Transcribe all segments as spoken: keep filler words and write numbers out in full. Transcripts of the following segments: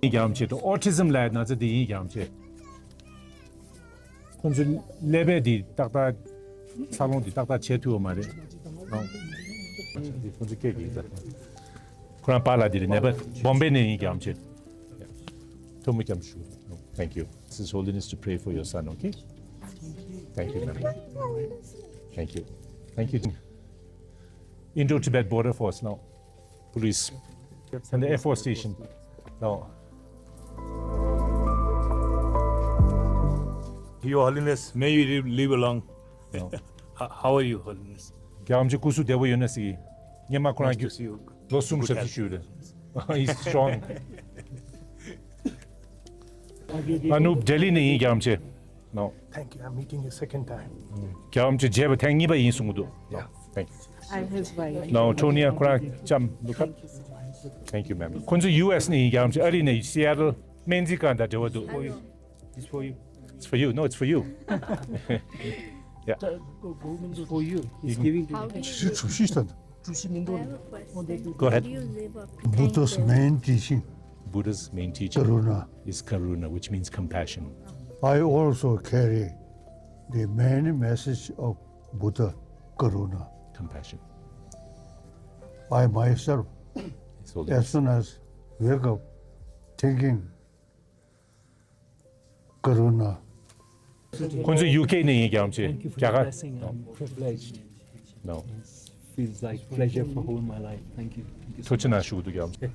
ཡིན་ཀྱང་བྱེད་དོ། ཨོ་ཊི་ཛིམ་ལབ་ན་ཚ་དེ་ཡིན་ཀྱང་བྱེད། ཁོང་ཚོའི་ཀླད་པའི་དེ་ཏག་ཏག་འཚར་ལོངས་དེ་ཏག་ཏག་བྱེད་ཐུབ་པ་མ་རེད། ཨང་། ཁོང་ཚོའི་སྐད་ཀྱི་ད། ཁོ་རང་པཱ་ལགས་དེ་རེད། ནེ་པ་བོམ་བེ་ནས་ཡིན་ཀྱང་བྱེད། ཐུགས་མི་སྐྱམ་ཞུ། Thank you. This is Holiness to pray for your son, okay? Thank you, ma'am. Thank you. Thank you. Indo-Tibet Border Force now. Police and the Air Force Station. No. Your Holiness, may you live, live long. No. How, how are you, Holiness? རྒྱལ་བ་རིན་པོ་ཆེ་སྐུ་གཟུགས་བདེ་པོ་ཡོད་ན་ཟེར་གྱི། སྔོན་མ་ཁོ་རང་གི་ལོ་གསུམ་ཞབས་ཕྱི་ཞུས་རེད། He's strong. Anup, Delhi ནས་ཡིན། རྒྱལ་བ་རིན་པོ་ཆེ། No. Thank you. I'm meeting you second time. རྒྱལ་བ་རིན་པོ་ཆེ་མཇལ་བ་ཐེངས་གཉིས་པ་ཡིན་གསུང་གི་འདུག Yeah. Thank you. I'm his wife. No, Tonya, ཁོ་རང་ལྕམ། Look up. Thank you, ma'am. ཁོང་ཚོ་ཡུ་ཨེས་ནས་ཡིན། རྒྱལ་བ་རིན་པོ་ཆེ། ཨ་རི་ནས། སི་ཨེ་ཊལ་སྨན་རྩིས་ཁང་དང་འབྲེལ་བ་འདུག It's for you. It's for you. No, it's for you. Yeah. It's for you. He's giving to you. ཞེས་གྲོས་གཞི་དང་། གྲོས་གཞི་མི་འདུག Go ahead. Buddha's main teaching Buddha's main teaching Karuna. Is Karuna, which means compassion. I also carry the main message of Buddha, Karuna. Compassion. I myself, His Holiness. As soon as wake up, thinking Karuna. ཁོང་ཚོ་ཡུ་ཀེ་ནས་ཡིན། རྒྱལ་བ་རིན་པོ་ཆེ། Thank you for the རྒྱ་གར། Blessing. I'm privileged. No. Feels like pleasure for whole my life. Thank you. Thank you so much. ཐུགས་རྗེ་གནང་ཞུ་གི་འདུག་རྒྱལ་བ་རིན་པོ་ཆེ།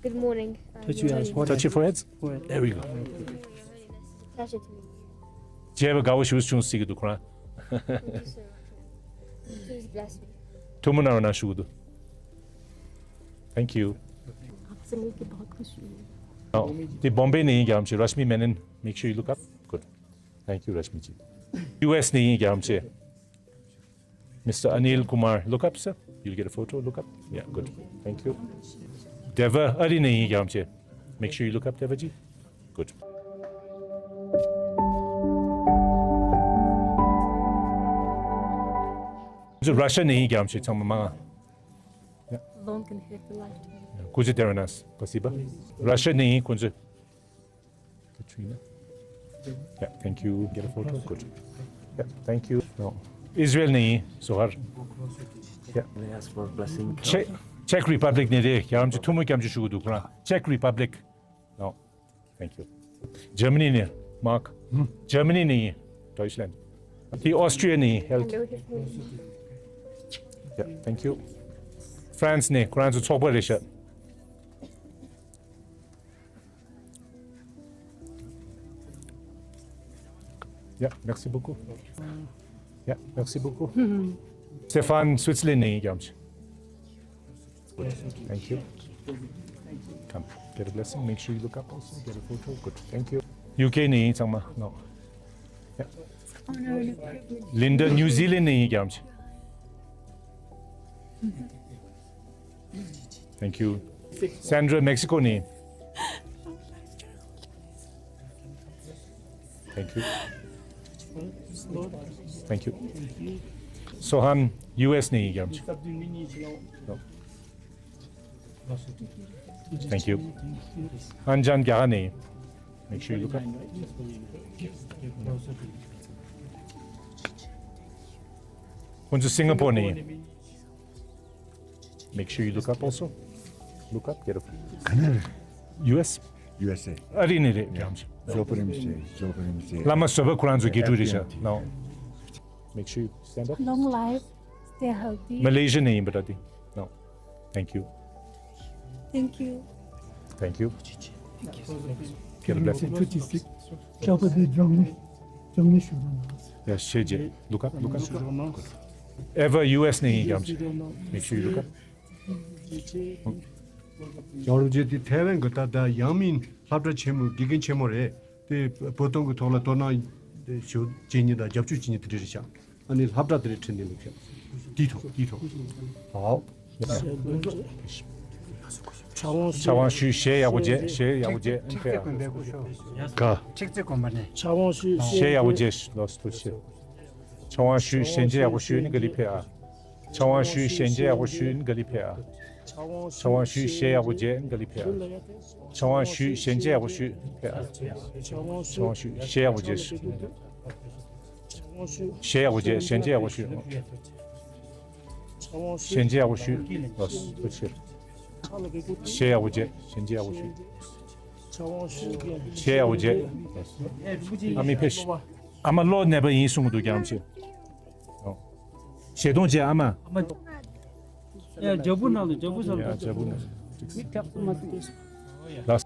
Good morning. Uh, Touch your eyes. What? Touch your foreheads. Forehead. There we go. Pleasure to meet you. མཇལ་བའི་དགའ་བོ་ཞེ་པོ་བྱུང་ཟེར་གྱི་འདུག་ཁོ་རང་། Thank you so much. Please bless me. ཐུགས་སྨོན་གནང་རོགས་གནང་ཞུ་གི་འདུག Thank you. आपसे मिलके बहुत खुशी हुई। Oh, དེ་བོམ་བེ་ནས་ཡིན། རྒྱལ་བ་རིན་པོ་ཆེ། Rashmi Menon, make sure you look up. Good. Thank you, Rashmi ji. ཡུ་ཨེས་ནས་ཡིན། རྒྱལ་བ་རིན་པོ་ཆེ། Mister Anil Kumar, look up, sir. You'll get a photo. Look up. Yeah, good. Thank you. Deva, ཨ་རི་ནས་ཡིན། རྒྱལ་བ་རིན་པོ་ཆེ། Make sure you look up, Deva ji. Good. ར་ཤ་ནས་ཡིན། རྒྱལ་བ་རིན་པོ་ཆེ། ཚང་མ་མང་ང་། Long and happy life to you. ཀུ་ཅི་དེ་ར་ན། སྤ་སི་བ། ར་ཤ་ནས་ཡིན། ཁོང་ཚོ། Katrina. Yeah, thank you. Get a photo. Good. Yeah, thank you. No. Israel ནས་ཡིན། Zohar. Yeah. They ask for blessing. Czech, Czech Republic ནས་རེད། རྒྱལ་བ་རིན་པོ་ཆེ་ཐུགས་སྨོན་སྐྱབས་འཇུག་ཞུ་གི་འདུག་ཁོ་རང་། Czech Republic. No. Thank you. Germany ནས་Mark. Germany ནས་ཡིན། Deutschland. དེ་Austria ནས་ཡིན། Health. Yeah, thank you. France ནས་ཁོ་རང་ཚོ་ཚོགས་པ་རེད་ཤག Yeah, merci beaucoup. Yeah, merci beaucoup. Stéphane, Switzerland ནས་ཡིན། རྒྱལ་བ་རིན་པོ་ཆེ། Good. Thank you. Come, get a blessing. Make sure you look up also. Get a photo. Good. Thank you. ཡུ་ཀེ་ནས་ཡིན། ཚང་མ། No. Yeah. Linda, New Zealand ནས་ཡིན། རྒྱལ་བ་རིན་པོ་ཆེ། Thank you. Sandra, Mexico ནས། Thank you. Thank you. སོ་ཧན་ཡུ་ཨེས་ནས་ཡིན་ཀྱང་། Thank you. ཧན་ཅན་རྒྱ་གར་ནས་ཡིན། Make sure you look up. ཁོང་ཚོ་སིང་ག་པོར་ནས་ཡིན། Make sure you look up also. Look up, get up. ཡུ་ཨེས། ཡུ་ཨེས་ཨེ། ཨ་རི་ནས་རེད། ཡ། ཇོ་པི་རིམ་སེ། ཇོ་པི་རིམ་སེ། བླ་མ་བཟོད་པ་ཁོ་རང་ཚོ་དགེ་ཕྲུག་རེད་ཤག No. Make sure you stand up. Long life, stay healthy. མ་ལེ་ཤི་ཡ་ནས་ཡིན་པ་འདྲ་དེ། No. Thank you. Thank you. Thank you. Get a blessing. Twenty-six. Chapter the Johnny, Johnny Shurana. Yes, ཞེས་བརྗོད། Look up, look up. Ever ཡུ་ཨེས་ནས་ཡིན་ཀྱང་། Make sure you look up. ཡང་རུ་རྗེ་དེ་ཐའེ་ཝན་གྱི་ད་ལྟ་ཡང་མིན་སློབ་གྲྭ་ཆེན་མོའི་དགེ་རྒན་ཆེན་མོ་རེད། དེ་བོད་དོན་གྱི་ཐོག་ལ་དོ་སྣང་ཞུ་བྱེད་མཁན་དང་རྒྱབ་སྐྱོར་བྱེད་མཁན་དེ་འདྲ་རེད་ཤག་ཨ་ནི་སློབ་གྲྭ་དེ་རེད་ཁྲིད་ནས་ལུགས་ཤག་དེའི་ཐོག་དེའི་ཐོག་ཨའོ། ཕྱག་དབང་ཞུས། ཞལ་ཡག་པོ་མཇལ། ཞལ་ཡག་པོ་མཇལ། ཁྱེད་ཀ་ཁྲིག་རྩེ་དགོན་པ་ནས། ཕྱག་དབང་ཞུས། ཞལ་ཡག་པོ་མཇལ། ལོས་ཐུགས་རྗེ་ཆེ། ཕྱག་དབང་ཞུས། ཞལ་མཇལ་ཡག་པོ་ཞུས་ནི་ག་ལི་ཕེ་ཨ། ཕྱག་དབང་ཞུས། ཞལ་མཇལ་ཡག་པོ་ཞུས་ནི་ག་ལི་ཕེ་ཨ། ཕྱག་དབང་ཞུས། ཞལ་ཡག་པོ་མཇལ་ནི་ག་ལི་ཕེ་ཨ། ཕྱག་དབང་ཞུས། ཞལ་མཇལ་ཡག་པོ་ཞུས་ཕེ་ཨ། ཕྱག་དབང་ཞུས། ཞལ་ཡག་པོ་མཇལ། ཞལ་ཡག་པོ་མཇལ། ཞལ་མཇལ་ཡག་པོ་ཞུས། ཞལ་མཇལ་ཡག་པོ་ཞུས། ལོས་ཐུགས་རྗེ་ཆེ། ཞལ་ཡག་པོ་མཇལ། ཞལ་མཇལ་ཡག་པོ་ཞུས། ཞལ་ཡག་པོ་མཇལ། ཨ་མའི་ཕེ་ཤི། ཨ་མ་གློ་ནད་པ་ཡིན་གསུང་གི་འདུག་རྒྱ་རམ་ཆེ། ཞལ་གདོང་མཇལ་ཨ་མ། ཨ་མ། ཡ་ཇ་བུ་ནང་དུ། ཇ་བུ་ས། ཡ་ཇ་བུ་ནང་། མིག་ཐག་ཏུ་མ་ཐུག་ལགས།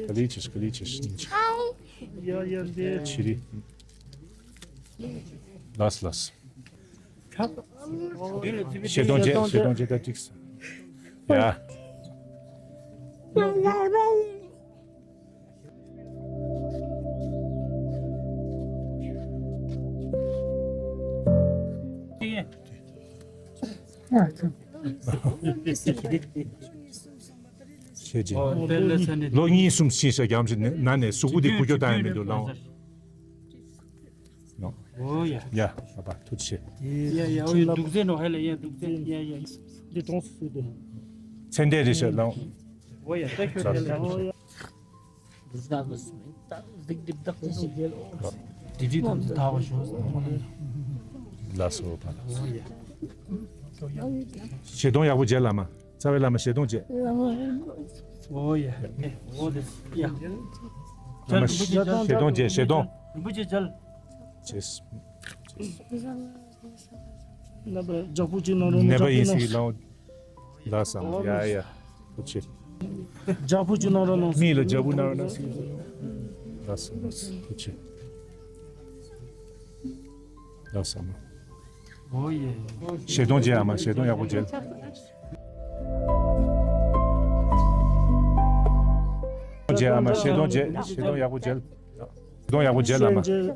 ག་ལེ་ཆེ་ག་ལེ་ཆེ། ཡ་ཡ་འདི་ཆི་རི། ལགས་ལགས། ཞལ་གདོང་མཇལ། ཞལ་གདོང་མཇལ། ད་ཅིག་ཡ། ཞལ་མཇལ། ལོ་གཉིས་གསུམ་ཕྱིན་ཤག་རྒྱ་མི་ནང་ནས་གཟུགས་པོ་དེ་འགུལ་སྐྱོད་བཏང་ཡ་མི་འདུག་ལགས། ནོ། ཨོ་ཡ། ཡ། ཨ་ཕ་ཐུགས་རྗེ་ཆེ། ཡ་ཡ། ཨོ་ཡ། འདུག་ཟེར་ནོ་ཧེ་ལ། ཡ་འདུག་ཟེར། ཡ་ཡ། འདི་གྲོངས་སུ་སུ་དེ། ཚེ་འདས་རེད་ཤག་ལགས། ཨོ་ཡ། ད་ཁྱོད་ཧེ་ལ། ཨོ་ཡ། འདི་འདྲའི་དམ་ཚིག་དག་པ་ཞུ། ལགས་སོ་ཕ་ལགས། ཞལ་གདོང་ཡག་པོ་མཇལ་བླ་མ། རྩ་བའི་བླ་མ་ཞལ་གདོང་མཇལ། ཨོ་ཡ། ཨོ་དེ་ཡ། བླ་མ་ཞལ་གདོང་མཇལ། ཞལ་གདོང་། རིན་པོ་ཆེ་མཇལ། ཅེས། རྣམ་པ་ཡག་པོ་ཅིག་གནང་རོགས། ནད་པ་ཡིན་སྲིད་ལའོ། ལགས་སམ། ཡ་ཡ། ཐུགས་རྗེ་ཆེ། ཡག་པོ་ཅིག་གནང་རོགས་གནང་། མི་ལ་ཡག་པོ་གནང་རོགས་གནང་ཟེར། ལགས་སམ། ལགས་སམ། ཐུགས་རྗེ་ཆེ། ལགས་སམ། ཨོ་ཡེ། ཞལ་གདོང་མཇལ་ཨ་མ། ཞལ་གདོང་ཡག་པོ་མཇལ། མཇལ་ཨ་མ། ཞལ་གདོང་མཇལ། ཞལ་གདོང་ཡག་པོ་མཇལ། གདོང་ཡག་པོ་མཇལ་ཨ་མ། ཞལ་མཇལ།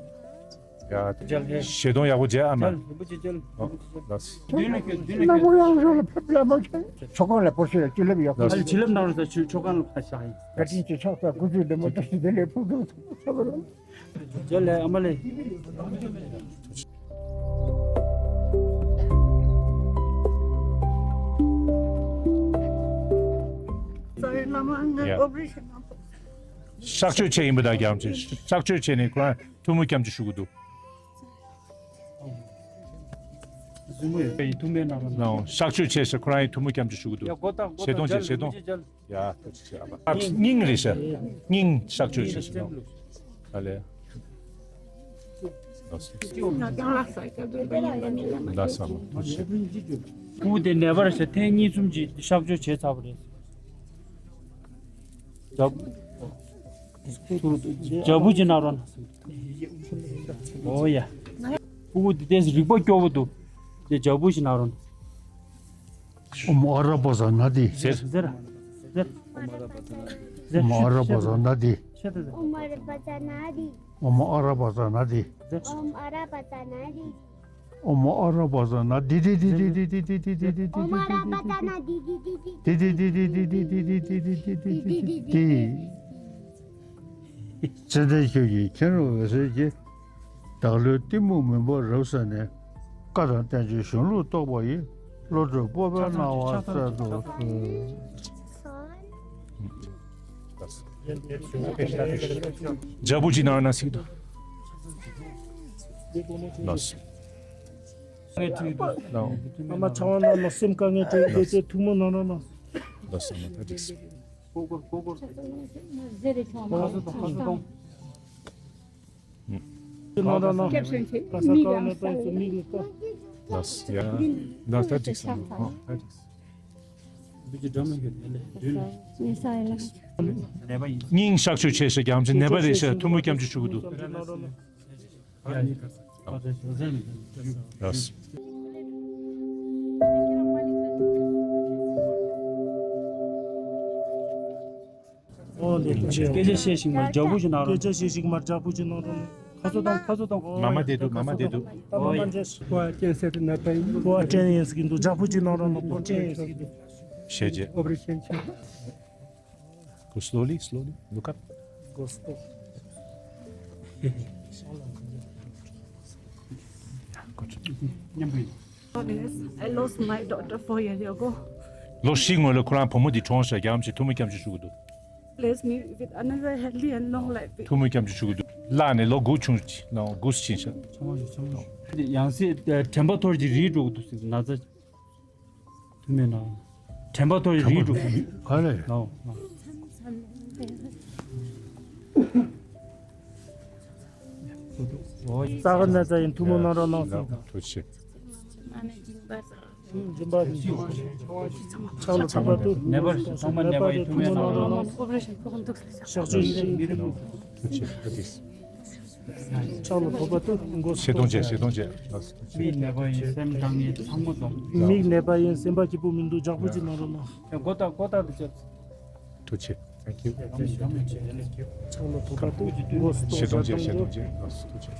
ཡ། ཞལ་གདོང་ཡག་པོ་མཇལ་ཨ་མ། མཇལ། རིན་པོ་ཆེ་མཇལ། ཨོ། ལགས། མདུན་ལ་ཁྱོད། མདུན་ལ་ཁྱོད། ཚོགས་ཁང་ལ་སྤོ་ཤོག་ཡ། ཅི་ལབ་ཡོད། ལགས། ཨ་ལས། བྱིན་རླབས་གནང་རོགས་ཟེར། ཁྱོད་ཚོགས་ཁང་ལ་ཕར་བཞག་ཡིན། བཀའ་དྲིན་ཆེ། ཕྱག་འཚལ་སྐུ་ཚེ་བདེ་མོ། བཀྲ་ཤིས་བདེ་ལེགས། ཕུན་སུམ་ཚོགས་པ། མཇལ་ལེ་ཨ་མ་ལེ། ཡ། གཤག་བཅོས་བྱས་ཡིན་པ་དང་རྒྱ་མི་ཚོས་གཤག་བཅོས་བྱས་ནས་ཁོ་རང་ཐུགས་སྨོན་སྐྱབས་འཇུག་ཞུ་གི་འདུག་གཟིགས་མོ་ཡོད་པའི་ཐུགས་སྨོན་གནང་རོགས་གནང་། གཤག་བཅོས་བྱས་ཟེར། ཁོ་རང་ཡི་ཐུགས་སྨོན་སྐྱབས་འཇུག་ཞུ་གི་འདུག་ཡ། མགོ་བཏགས། མགོ་ཞལ་གདོང་བཏགས། མཇལ། ཞལ་གདོང་། ཡ། ཐུགས་རྗེ་ཆེ་ཨ་མ། སྙིང་རེད་ཤག་སྙིང་གཤག་བཅོས་བྱས་ཤག་ཨ་ལས། ལགས་སམ། ཐུགས་རྗེ་ཆེ། སྤུ་གུ་དེ་ནད་པ་རེད་ཤག་ཐེངས་གཉིས་གསུམ་ཅིག་གཤག་བཅོས་བྱས་ཚར་བ་རེད། ཇ། ཇ་བུ་ཅིག་གནང་རོགས་གནང་། ཨོ་ཡ། སྤུ་གུ་དེ་ཏོག་ཙམ་རིག་པ་སྐྱོ་པོ་འདུག་དེ་ཇ་བུ་ཞིག་གནང་རོགས་གནང་། ཨོཾ་ཨ་ར་པ་ཛ་ན་དྷཱིཿ་ཟེར། ཟེར། ཟེར། ཨོཾ་ཨ་ར་པ་ཛ་ན་དྷཱིཿ་ཨོཾ་ཨ་ར་པ་ཛ་ན་དྷཱིཿ་ཨོཾ་ཨ་ར་པ་ཛ་ན་དྷཱིཿ་ཨོཾ་ཨ་ར་པ་ཛ་ན་དྷཱིཿ་ཨོ་མ་ཨ་ར་པ་ས་ན་དི་དི་དི་དི་དི་དི་དི་དི་དི་དི་དི། ཨོ་མ་ར་པ་ས་ན་དི་དི་དི་དི་དི་དི་དི་དི་དི་དི་དི་དི། ཙནྡན་ཁྱོད་ཀྱིས་མཁྱེན་རུང་འོད་གསལ་གྱིས། བདག་བློའི་གཏི་མུག་མུན་པ་རབ་བསལ་ནས། བཀའ་དང་བསྟན་བཅོས་གཞུང་ལུགས་རྟོགས་པ་ཡི། བློ་གྲོས་སྤོབས་པའི་སྣང་བ་སྩལ་དུ་གསོལ། ཇ་བུ་ཅིག་ནང་ན་སིག་ཏུ། ལགས་སོ། ཨ་མ་ཚ་བ་ན་མ་སེམས་དཀའ་ངལ་འཕྲད་ཡོད་དེ་ཐུགས་མོ་ནང་ར་ན། ལགས་སོ། མ་ད་འགྲིག་སོང་། ཁ་ས་ཁ་ནས་པ་སུ་མིག་ལ་ལགས་སོ། ཡ། ལགས་ད་འགྲིག་སོང་། ཧོ་ད་འགྲིག་སོང་། སྙིང་གཤག་བཅོས་བྱས་ཤག་རྒྱ་མཚོ་ནད་པ་རེད་ཤག་ཐུགས་མོ་སྐྱབས་འཇུག་ཞུ་གི་འདུག་ལགས་སོ། ཨོ་ལེ། སྐད་ཆ་བཤད་ཤིག་མ་རྒྱག་པོ་ཞིག་གནང་རོགས། སྐད་ཆ་བཤད་ཤིག་མ་རྒྱག་པོ་ཞིག་གནང་རོགས། ཁ་སོ་དང་ཁ་སོ་དང་། མ་མ་བསྡད་འདུག་མ་མ་བསྡད་འདུག་ད་མ་མ་འཇལ། ཁོ་ཨ་ཅན་སེ་ཏི་ན་པ་ཡིན། ཁོ་ཨ་ཅན་ཡིན་ཟེར་གྱི་འདུག་རྒྱག་པོ་ཞིག་གནང་རོགས་ན་ཁོ་ཨ་ཅན་ཡིན་ཟེར་གྱི་འདུག་བཤད་རྗེས། ཨོ་པ་རེ་ཤན་བྱས། Go slowly, slowly. Look up. Go slow. Yeah, good. མཉམ་པོ་ཡིན། Yes, I lost my daughter four years ago. ལོ་བཞི་སྔོན་ལ་ཁོ་རང་བུ་མོ་འདི་གྲོངས་ཤག་རྒྱ་མཚོས་ཐུགས་མོ་སྐྱབས་འཇུག་ཞུ་གི་འདུག Bless me with another healthy and long life. ཐུགས་མོ་སྐྱབས་འཇུག་ཞུ་གི་འདུག་བརླག་ནས་ལོ་དགུ་བྱུང་། ལོ་དགུ་ཕྱིན་ཤག་ཚང་མ་ཞུ་ཚང་མ་ཞུ། ཡང་སྲིད་དྲན་པ་ཐོར་གྱི་རིལ་འགྲོ་གི་འདུག་ཟེར་ན་ཚ། ཐུགས་མེད་ན། དྲན་པ་ཐོར་གྱི་རིལ་འགྲོ་གི་འདུག་ག་རེ། ལའོ་ལའོ། ས་ག་ན་ཚ་ཡིན། ཐུགས་མོ་གནང་རོགས་གནང་ཟེར། ཐུགས་རྗེ་ཆེ། སྦྱིན་པ་ཕྱག་ལ་ཐུག་པ་ཏུ། ནད་པ་ཚང་མ་ནད་པ་ཡི་ཐུགས་མེད་ན། ཨོ་པ་རེ་ཤན་ཕོག་འདུག་ཟེར་ཤག་ཆོས་ཞིག་མི་རིགས། ཕྱག་ལ་ཐུག་པ་ཏུ་མགོ་ཆེ་གཏོང་བྱས། ཆེ་གཏོང་བྱས། མིག་ནད་པ་ཡིན། སེམས་དང་ངེས་ཚང་མ་དང་། མིག་ནད་པ་ཡིན། སེམས་པ་སྐྱིད་པོ་མི་འདུག་རྒྱག་པོ་ཅིག་གནང་རོགས་གནང་། མགོ་ལྟག་མགོ་ལྟག་ཏུ་བྱས། ཐུགས་རྗེ་ཆེ། Thank you. ཕྱག་ལ་ཐུག་པ་ཏུ་མགོ་ཆེ་གཏོང་བྱས། ཆེ་གཏོང་བྱས། ཐུགས་རྗེ་ཆེ།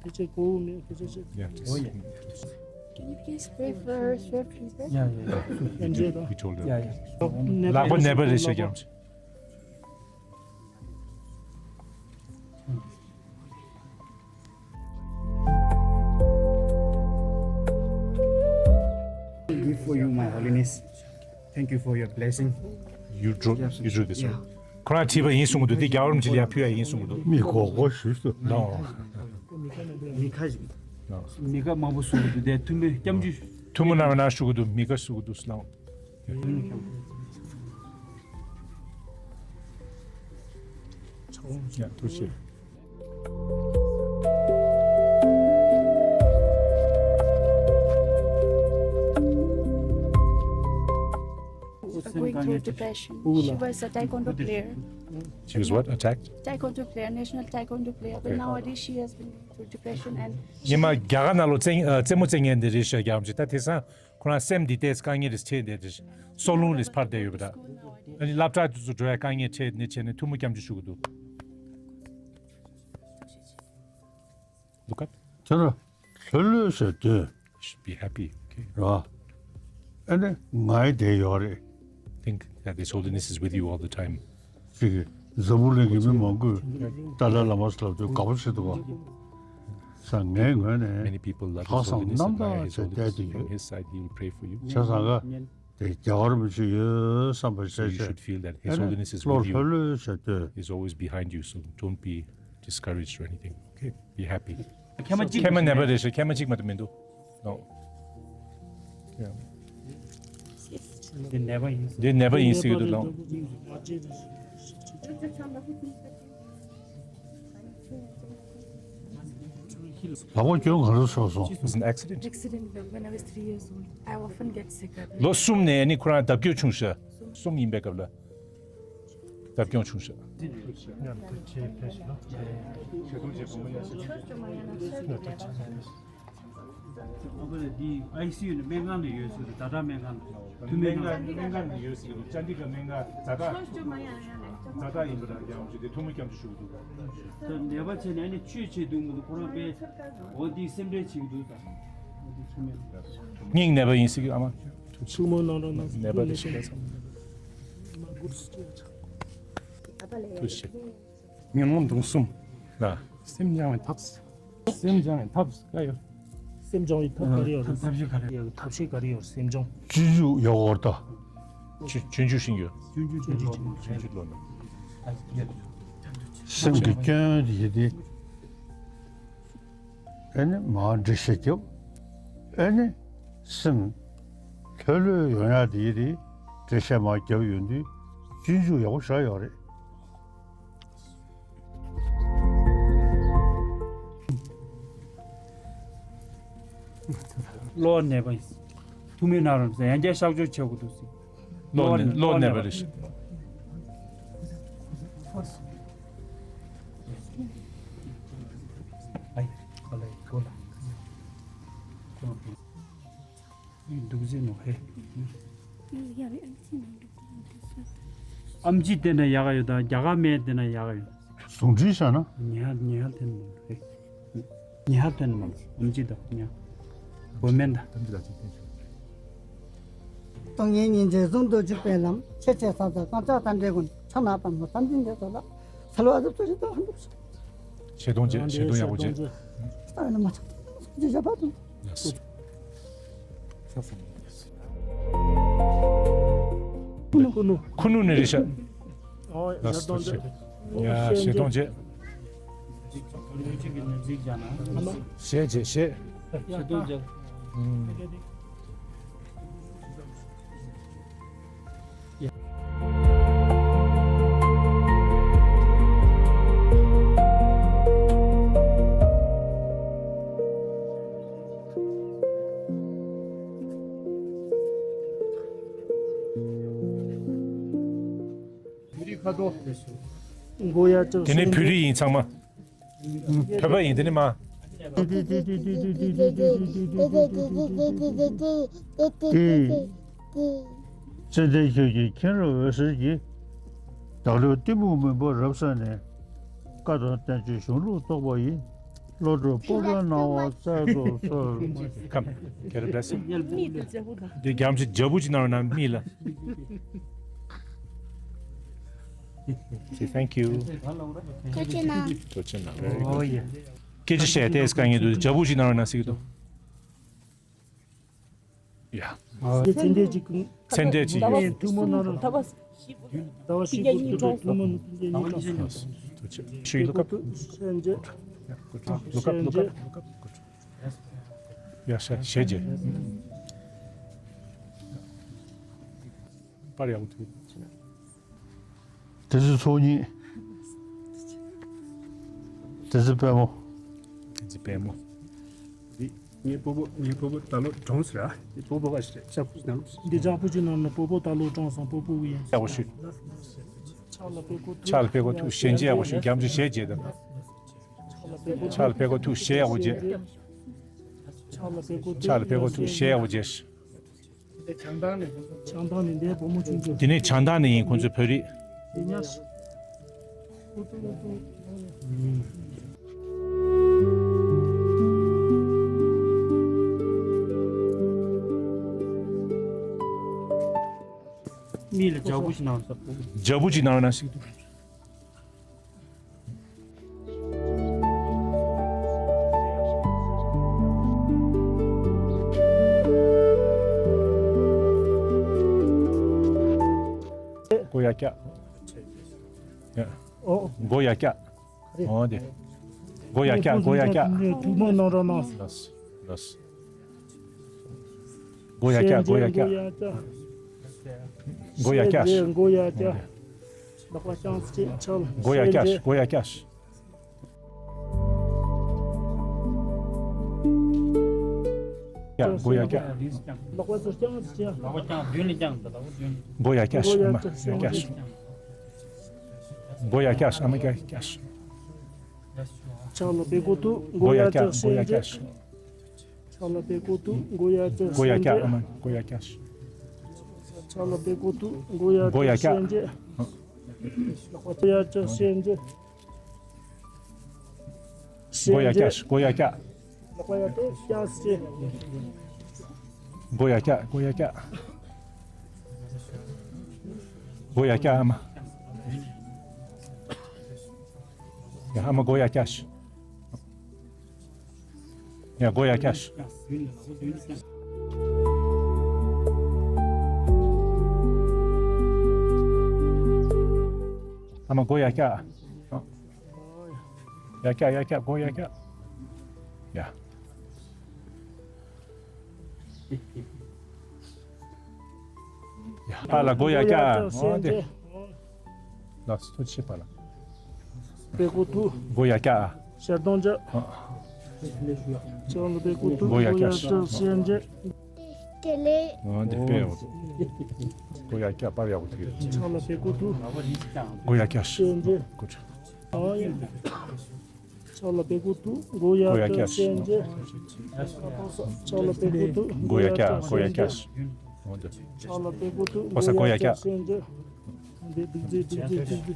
དེ་ཚེ་གོ་བོ་མེད། དེ་ཚེ་ཚེ། Yeah, just- Oh, yeah. Can you please pray for her swift recovery? Yeah, yeah, yeah. He told her. Yeah, yeah. ལག་པ་ནད་པ་རེད་ཤག་རྒྱ་མཚོ། Gift for you, my holiness. Thank you for your blessing. You drew, you drew this one. Yeah. ཁོ་རང་བྲིས་པ་ཡིན་གསུང་གི་འདུག་དེ་རྒྱལ་བ་རིན་པོ་ཆེ་ལ་ཡར་ཕུལ་ཡ་ཡིན་གསུང་གི་འདུག་མི་གོ་གོ་ཞུས་སོ། ལའོ། མི་ཁ་ཞིག་མི་ཁ་མང་པོ་གསུང་གི་འདུག་དེ་ཐུགས་མོ་སྐྱབས་འཇུག་ཐུགས་མོ་གནང་བ་ན་ཞུ་གི་འདུག་མི་ཁ་ཞུ་གི་འདུག་ལའོ། ཡ། ཐུགས་རྗེ་ཆེ། Going through depression. She was a taekwondo player. She was what? Attacked? Taekwondo player, national taekwondo player. But nowadays she has been going through depression and ཉི་མ་རྒྱ་གར་ནང་ལོ་རྩེད་ཨ་རྩེད་མོ་རྩེད་མཁན་དེ་རེད་ཤག་རྒྱ་མཚོ། ད་དེང་སང་ཁོ་རང་སེམས་འདི་ལྟས་དཀའ་ངལ་རེ་འཕྲད་བསྡད་དེ། སྲོག་རླུང་རེ་འཕར་བསྡད་ཡོད་པ་འདྲ། ཨ་ནི་སློབ་གྲྭ་དེ་ཚོ་འགྲོ་ཡ་དཀའ་ངལ་འཕྲད་ནས་བྱས་ནས་ཐུགས་མོ་སྐྱབས་འཇུག་ཞུ་གི་འདུག Look up. དེ་ལ་ལྷོད་ལྷོད་བྱས་སྡོད། Should be happy, okay? ར། ཨ་ནི་ང་ཡི་དེ་ཡོད་རེད། Think that His Holiness is with you all the time. ཅིག་འཛམ་བུ་གླིང་གི་མི་མང་པོས་ཏཱ་ལའི་བླ་མ་ཟེར་ལབ་དུས་དགའ་པོ་བྱེད་འདུག་ག་ས། ངའི་ངོས་ནས། Many people love His Holiness, admire His Holiness. From his side, he will pray for you. བྱས་ཙང་ག་དེ་རྒྱལ་བ་རིན་པོ་ཆེ་ཡོད་བསམ་པ་བྱས་བྱས། So you should feel that His Holiness is with you. བློ་ལྷོད་ལྷོད་བྱས་སྡོད། He's always behind you, so don't be discouraged or anything. Okay? Be happy. མཁལ་མ་གཅིག་མཁལ་མ་ནད་པ་རེད་ཤག་མཁལ་མ་གཅིག་མ་གཏོགས་མི་འདུག No. Yeah. འདི་ནད་པ་ཡིན། འདི་ནད་པ་ཡིན་ཟེར་གྱི་འདུག་ལགས། ལག་པ་གྱོན་ག་རེ་སོགས་སོང་། It was an accident. Accident, when I was three years old. I often get sick. ལོ་གསུམ་ནས་ནི་ཁོ་རང་ལྡབ་གྱོན་བྱུང་ཤག་གསུམ་ཡིན་པའི་སྐབས་ལ། ལྡབ་གྱོན་བྱུང་ཤག Yeah, the chair pressure. Yeah, yeah, yeah. She don't get from here. No, the chair pressure. ཨ་ཕ་ལགས་འདི་ཨའི་སི་ཡུ་ནས་སྨན་ཁང་ནས་ཡོད་ཟེར་དུས་ཛ་དྲག་སྨན་ཁང་ནས་ཐུག་མེད་སྨན་ཁང་ནས་སྨན་ཁང་ནས་ཡོད་ཟེར་དུས་ཅཱན་ཌི་གྷར་སྨན་ཁང་ཛ་དྲག་ཛ་དྲག་ཡིན་པ་འདྲ་ཡང་ཞུ་དེ་ཐུགས་སྨོན་སྐྱབས་འཇུག་ཞུ་གི་འདུག་ད་ནད་པ་བྱས་ནས་ཨ་ནི་བཅོས་བྱེད་དུས་མི་འདུག་ཁོ་རང་པས་འོ་འདི་སེམས་ཁྲལ་བྱེད་ཀྱི་འདུག་ད་འོ་འདི་ཐུག་མེད་སྙིང་ནད་པ་ཡིན་ཟེར་གི་ཨ་མ་ཐུགས་སྨོན་གནང་རོགས་གནང་། ནད་པ་དེ་ཞིག་ལ་ཚང་མ་ཐུགས་སྨོན། ཉོན་མོངས་དུག་གསུམ་ལ་སེམས་སྦྱང་བའི་ཐབས། སེམས་སྦྱང་བའི་ཐབས་ག་ཡོད། སེམས་སྦྱང་བའི་ཐབས་ག་རེ་ཡོད། ཐབས་ཐབས་ཤེས་ག་རེ་ཡོད། ཐབས་ཤེས་ག་རེ་ཡོད། སེམས་སྦྱོང་། སྤྱོད་འཇུག་ཡག་པོ་ད། སྤྱོད་སྤྱོད་འཇུག་ཤེས་ཡོད། སྤྱོད་འཇུག་སྤྱོད་འཇུག་སྤྱོད་འཇུག་ལོ་ན། སེམས་ཀྱི་སྐྱོན་དེ་ཡིན་ཏེ། ཨེ་ནི་མར་འགྲེལ་བཤད་རྒྱབ། ཨེ་ནི་སེམས་ལྷོད་ལྷོད་ཡོང་ཡག་དེ་ཡིན་ཏེ་འགྲེལ་བཤད་མར་རྒྱབ་ཡོང་དུས་སྤྱོད་འཇུག་ཡག་པོ་བཞག་ཡོད་རེད། གློ་བ་ནད་པ་ཡིན། ཐུགས་སྨོན་གནང་རོགས་ཟེར་ཡང་བསྐྱར་གཤག་བཅོས་བྱེད་དགོས་འདུག་ཟེར། གློ་ནད་གློ་ནད་པ་རེད་ཤག་ཨའི་ཁ་ལ་གོ་ལ། འདུག་ཟེར་ནོ་ཧེ། ཨམ་ཆི་དེ་འདྲ་ཡག་ག་ཡོད་ད། རྒྱ་གར་སྨན་དེ་འདྲ་ཡག་ག་ཡོད། ཟུང་འབྲེལ་བྱས་ན། ཉལ་ཉལ་དེ་འདྲ་རེད། ཉལ་དེ་འདྲ་ཨམ་ཆི་ད་ཉལ། བོད་སྨན་ད། ཏིང་ངེ་འཛིན་ཟུང་དུ་འཇུག་པའི་ལམ། ཆེས་ཆེར་ཟབ་ཟབ་བརྐྱང་ཕྱག་དང་འབྲེལ་ཀུན། ཕྱག་ན་པདྨོ་བསམ་གཏན་འདི་ཚོ་ལ། གསལ་བ་གཟུགས་སུ་ཞིག་ཏུ་ཧམ་པོ། ཞེ་སྡང་བྱེད། ཞེ་སྡང་ཡག་པོ་བྱེད། ཨ་ནི་མ་ཆགས་ཅི་བྱ་བ་དང་། ཁུ་ནུ་ཁུ་ནུ་ནི་རེད་ཤག་ལགས་སོ། ཡ་ཞེ་སྡང་བྱེད། ཞེ་སྡང་བྱེད། ཞེ་སྡང་བྱེད། དེ་ནས་བོད་རིགས་ཡིན་ཚང་མ། བོད་པ་ཡིན་དེ་ནི་མ། ཙནྡན་ཆོས་ཀྱི་མཁྱེན་རབ་འོད་ཟེར་གྱིས། བདག་བློའི་གཏི་མུག་མུན་པ་རབ་བསལ་ནས། བཀའ་དང་བསྟན་བཅོས་གཞུང་ལུགས་རྟོགས་པ་ཡི། བློ་གྲོས་སྤོབས་པའི་སྣང་བ་སྩལ་དུ་གསོལ། Come, get a blessing. འདི་རྒྱ་མི་ཅིག་རྒྱབ་པོ་ཅིག་གནང་རོགས་གནང་མི་ལ། Say thank you. ཐུགས་རྗེ་གནང་། ཐུགས་རྗེ་གནང་། Very good. Oh, yeah. སྐད་ཆ་བཤད་དེ་དཀའ་ངལ་འདུག་རྒྱབ་པོ་ཅིག་གནང་རོགས་གནང་ཟེར་གྱི་འདུག་ཡ། ཚེ་འདས་ཅིག་ཚེ་འདས་ཅིག་ཡོད། ཐུགས་སྨོན་གནང་རོགས། ཟླ་བ་བཞི་པོ་ཐུགས་སྨོན་ཐུགས་སྨོན་གནང་། ཐུགས་རྗེ་ཆེ། Should you look up? Look up, look up, look up. ཡ་ཤ་ཞེ་རྒྱས། པར་ཡག་པོ་ཐུག་དེ་ཚོ་ཚོགས་གཉིས། དེ་ཚོ་པད་མོ། དེ་ཚོ་པད་མོ། འདི་ངའི་སྤོ་བོ། ངའི་སྤོ་བོ་ད་ལོ་གྲོངས་ཟེར་ཨ། འདི་སྤོ་བོ་ག་ཞིག་རེད། ཤ་ཁུ་ནང་། འདི་ཇག་པོ་ཅིག་ནང་ན་སྤོ་བོ་ད་ལོ་གྲོངས་སོང་། སྤོ་བོ་ཡིན། ཡག་པོ་ཞུ། ཕྱག་ལ་པད་ཀོ་ཐུག་ཕྱག་ལ་པད་ཀོ་ཐུག་ཞལ་མཇལ་ཡག་པོ་ཞུ། རྒྱ་མཚོ་ཞལ་མཇལ་དང་། ཕྱག་ལ་པད་ཀོ་ཐུག་ཞལ་ཡག་པོ་མཇལ། ཕྱག་ལ་པད་ཀོ་ཐུག་ཕྱག་ལ་པད་ཀོ་ཐུག་ཞལ་ཡག་པོ་མཇལ། བྱང་ཐང་ནས། བྱང་ཐང་ནས་འདས་བུ་མོ་ཆུང་ཆུང་། དེ་ནས་བྱང་ཐང་ནས་ཡིན་ཁོང་ཚོའི་བོད་རིགས། དེ་ཉག་ཤི། མི་ལ་ཇག་པོ་ཞིག་གནང་། ཇག་པོ་ཅིག་གནང་ན་ཞིག་འདུག་མགོ་ཡར་བཀྱག་ཡ། ཨོ། མགོ་ཡར་བཀྱག་ཨོ་དེ། མགོ་ཡར་བཀྱག་མགོ་ཡར་བཀྱག་ཐུགས་སྨོན་གནང་རོགས་གནང་། ལགས་སོ། ལགས་སོ། མགོ་ཡར་བཀྱག་མགོ་ཡར་བཀྱག་མགོ་ཡར་བཀྱག་མགོ་ཡར་བཀྱག་ལག་པ་བརྐྱངས་ཏེ་ཕྱག་ལ། མགོ་ཡར་བཀྱག་མགོ་ཡར་བཀྱག་ཡ། མགོ་ཡར་བཀྱག་ལག་པ་ཚུར་བརྐྱངས་ཏེ་ཕྱག་ལག་པ་བརྐྱངས་མདུན་ལ་བརྐྱངས། ད་ལག་པ་མདུན། མགོ་ཡར་བཀྱག་ཨ་མ་ཡར་བཀྱག་མགོ་ཡར་བཀྱག་ཨ་མ་ཡར་བཀྱག་ཕྱག་ལ་པད་ཀོ་ཐུག་མགོ་ཡར་བཀྱག་མགོ་ཡར་བཀྱག་ཕྱག་ལ་པད་ཀོ་ཐུག་མགོ་ཡ་བཀྱག་མགོ་ཡ་སེན་བཀྱག་ཅེ། ཨ་མ་མགོ་ཡ་བཀྱག་ཕྱག་ལ་པད་ཀོ་ཐུག་མགོ་ཡ་མགོ་ཡ་བཀྱག་བཀྱག་སེན་ཅེ། ལག་པ་ཡ་བཀྱག་སེན་ཅེ། མགོ་ཡ་བཀྱག་མགོ་ཡ་བཀྱག་ལག་པ་ཡ་བཀྱག་བཀྱག་སེན། མགོ་ཡ་བཀྱག་མགོ་ཡ་བཀྱག་མགོ་ཡ་བཀྱག་ཨ་མ། ཡ་ཨ་མ་མགོ་ཡ་བཀྱག་ཡ་མགོ་ཡ་བཀྱག་ཨ་མ་མགོ་ཡ་བཀྱག་ཡ་བཀྱག་ཡ་བཀྱག་མགོ་ཡ་བཀྱག་ཡ། ཡ་ཕར་ལ་མགོ་ཡ་བཀྱག་འོ་དེ། ལགས་སོ་ཐུགས་རྗེ་ཆེ་ཕར་ལ། པད་ཀོ་ཐུག་མགོ་ཡ་བཀྱག་ཞལ་གདོང་བཀྱག་ཨ། ཕྱག་ལ་པད་ཀོ་ཐུག་མགོ་ཡ་བཀྱག་མགོ་ཡ་བཀྱག་སེན་ཅེ། དེ་ལས། འོ་འདི་དཔེ་འོ། མགོ་ཡ་བཀྱག་པར་ཡག་པོ་ཐུག་ཕྱག་ལ་པད་ཀོ་ཐུག་མགོ་ཡ་བཀྱག་སེན་ཅེ། ཀོ་ཆ། ཨ་ཡ། ཕྱག་ལ་པད་ཀོ་ཐུག་མགོ་ཡ་མགོ་ཡ་བཀྱག་བཀྱག་སེན་ཅེ། ཕྱག་ལ་པད་ཀོ་ཐུག་མགོ་ཡ་བཀྱག་མགོ་ཡ་བཀྱག་འོ་འདི། ཕྱག་ལ་པད་ཀོ་ཐུག་ཕོ་ས་མགོ་ཡ་མགོ་ཡ་བཀྱག་བཀྱག་སེན་ཅེ། འདི་འདི་འདི་འདི་འདི་འདི།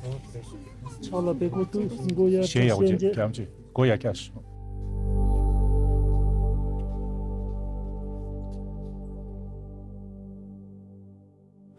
ཕྱག་ལ་པད་ཀོ་ཐུག་མགོ་ཡ་བཀྱག་སེན་ཅེ། ཞེ་ཡག་པོ་ཅིག་ཡ་མ་ཅིག་མགོ་ཡ་བཀྱག